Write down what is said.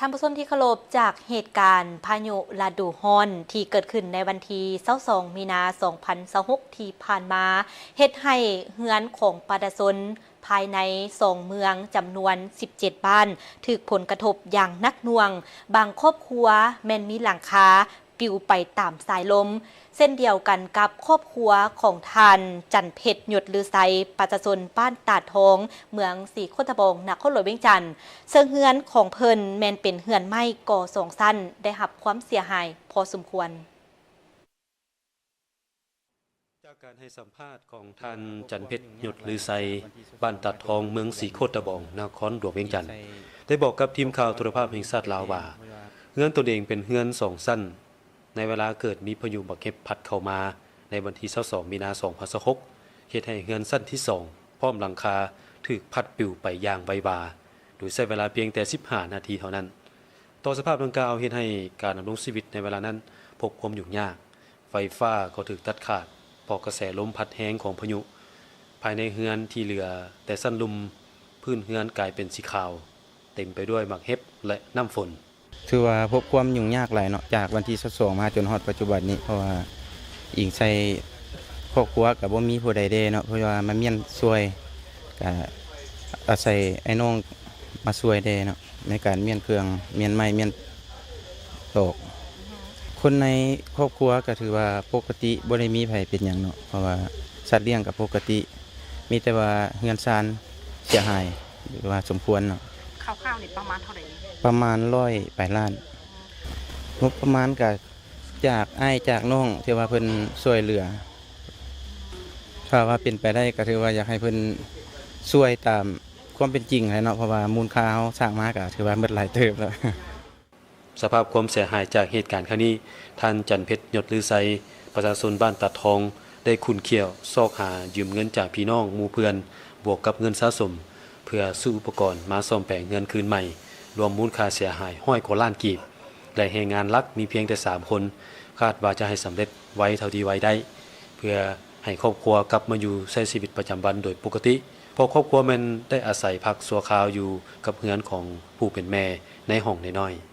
ທ່ານຜູ້ຊົມທີ່ເຄົາລົບ, ຈາກເຫດການພາຍຸລະດູຮ້ອນທີ່ເກີດຂຶ້ນໃນວັນທີຊາວສອງ ມີນາ ສອງພັນຊາວຫົກ ທີ່ຜ່ານມາ, ເຮັດໃຫ້ເຮືອນຂອງປະຊາຊົນພາຍໃນສອງເມືອງຈຳນວນສິບເຈັດບ້ານ ຖືກຜົນກະທົບຢ່າງໜັກໜ່ວງ, ບາງຄອບຄົວແມ່ນມີຫຼັງຄາປິວໄປຕາມສາຍລົມ. ເຊັ່ນດຽວກັນກັບຄອບຄົວຂອງທ່ານ ຈັນເພັດ ຍົດລືໄຊ, ປະຊາຊົນບ້ານຕາດທອງ, ເມືອງສີໂຄດຕະບອງ, ນະຄອນຫຼວງວຽງຈັນ, ເຊິ່ງເຮືອນຂອງເພິ່ນແມ່ນເປັນເຮືອນໄມ້ກໍ່ສອງຊັ້ນ, ໄດ້ຮັບຄວາມເສຍຫາຍພໍສົມຄວນ. ຈາກການໃຫ້ສຳພາດຂອງທ່ານ ຈັນເພັດ ຍົດລືໄຊ, ບ້ານຕາດທອງ, ເມືອງສີໂຄດຕະບອງ, ນະຄອນຫຼວງວຽງຈັນ, ໄດ້ບອກກັບທີມຂ່າວໂທລະພາບແຫ່ງຊາດລາວວ່າ, ເຮືອນຕົນເອງເປັນເຮືອນສອງຊັ້ນ, ໃນເວລາເກີດມີພາຍຸບັກເຫັບພັດເຂົ້າມາໃນວັນທີຊາວສອງ ມີນາ ສອງພັນຊາວຫົກ ເຮັດໃຫ້ເຮືອນຊັ້ນທີສອງ ພ້ອມຫຼັງຄາຖືກພັດປິວໄປຢ່າງໄວວາ, ໂດຍໃຊ້ເວລາພຽງແຕ່ສິບຫ້ານາທີເທົ່ານັ້ນ. ຕໍ່ສະພາບດັ່ງກ່າວເຮັດໃຫ້ການດຳລົງຊີວິດໃນເວລານັ້ນພົບຄວາມຫຍຸ້ງຍາກ, ໄຟຟ້າກໍຖືກຕັດຂາດ ເພາະກະແສລົມພັດແຮງຂອງພາຍຸ. ພາຍໃນເຮືອນທີ່ເຫຼືອແຕ່ຊັ້ນລຸ່ມ, ພື້ນເຮືອນກາຍເປັນສີຂາວ, ເຕັມໄປດ້ວຍໝາກເຫັບ ແລະ ນ້ຳຝົນ. ຖືວ່າພົບຄວາມຫຍຸ້ງຍາກຫຼາຍເນາະ, ຈາກວັນທີຊາວສອງມາຈົນຮອດປັດຈຸບັນນີ້, ເພາະວ່າອີງໃສ່ຄອບຄົວກໍບໍ່ມີຜູ້ໃດແດ່ເນາະ, ເພາະວ່າມາມ້ຽນຊ່ວຍ, ກໍອາໄສອ້າຍນ້ອງມາຊ່ວຍແດ່ເນາະ, ໃນການມ້ຽນເຄື່ອງ, ມ້ຽນໄມ້, ມ້ຽນຕອກ. ຄົນໃນຄອບຄົວກໍຖືວ່າປົກກະຕິ, ບໍ່ໄດ້ມີໃຜເປັນຫຍັງເນາະ, ເພາະວ່າສັດລ້ຽງກໍປົກກະຕິ, ມີແຕ່ວ່າເຮືອນຊານເສຍຫາຍ ຫຼືວ່າສົມຄວນເນາະ. ຄ່າວໆນີ້ປະມານເທົ່າໃດ? ປະມານຮ້ອຍປາຍລ້ານ. ງົບປະມານກະຈາກອ້າຍຈາກນ້ອງທີ່ວ່າເພິ່ນຊ່ວຍເຫຼືອ, ຖ້າວ່າເປັນໄປໄດ້ກໍຖືວ່າຢາກໃຫ້ເພິ່ນຊ່ວຍຕາມຄວາມເປັນຈິງແຫຼະເນາະ, ເພາະວ່າມູນຄ່າເຮົາສ້າງມາກໍຖືວ່າໝົດຫຼາຍເຕີບແລ້ວ. ສະພາບຄວາມເສຍຫາຍຈາກເຫດການຄັ້ງນີ້, ທ່ານ ຈັນເພັດ ຍົດລືໄຊ, ປະຊາຊົນບ້ານຕາດທອງ ໄດ້ຂຸ້ນຂ້ຽວຊອກຫາຢືມເງິນຈາກພີ່ນ້ອງໝູ່ເພື່ອນ, ບວກກັບເງິນສະສົມ ເພື່ອຊື້ອຸປະກອນມາສ້ອມແປງເຮືອນຄືນໃໝ່, ລວມມູນຄ່າເສຍຫາຍຮ້ອຍກວ່າລ້ານກີບ ແລະ ແຮງງານຫຼັກມີພຽງແຕ່ສາມຄົນ, ຄາດວ່າຈະໃຫ້ສຳເລັດໄວເທົ່າທີ່ໄວໄດ້, ເພື່ອໃຫ້ຄອບຄົວກັບມາຢູ່ໃຊ້ຊີວິດປະຈຳວັນໂດຍປົກກະຕິ, ເພາະຄອບຄົວແມ່ນໄດ້ອາໄສພັກຊົ່ວຄາວຢູ່ກັບເຮືອນຂອງຜູ້ເປັນແມ່ໃນຫ້ອງນ້ອຍໆ.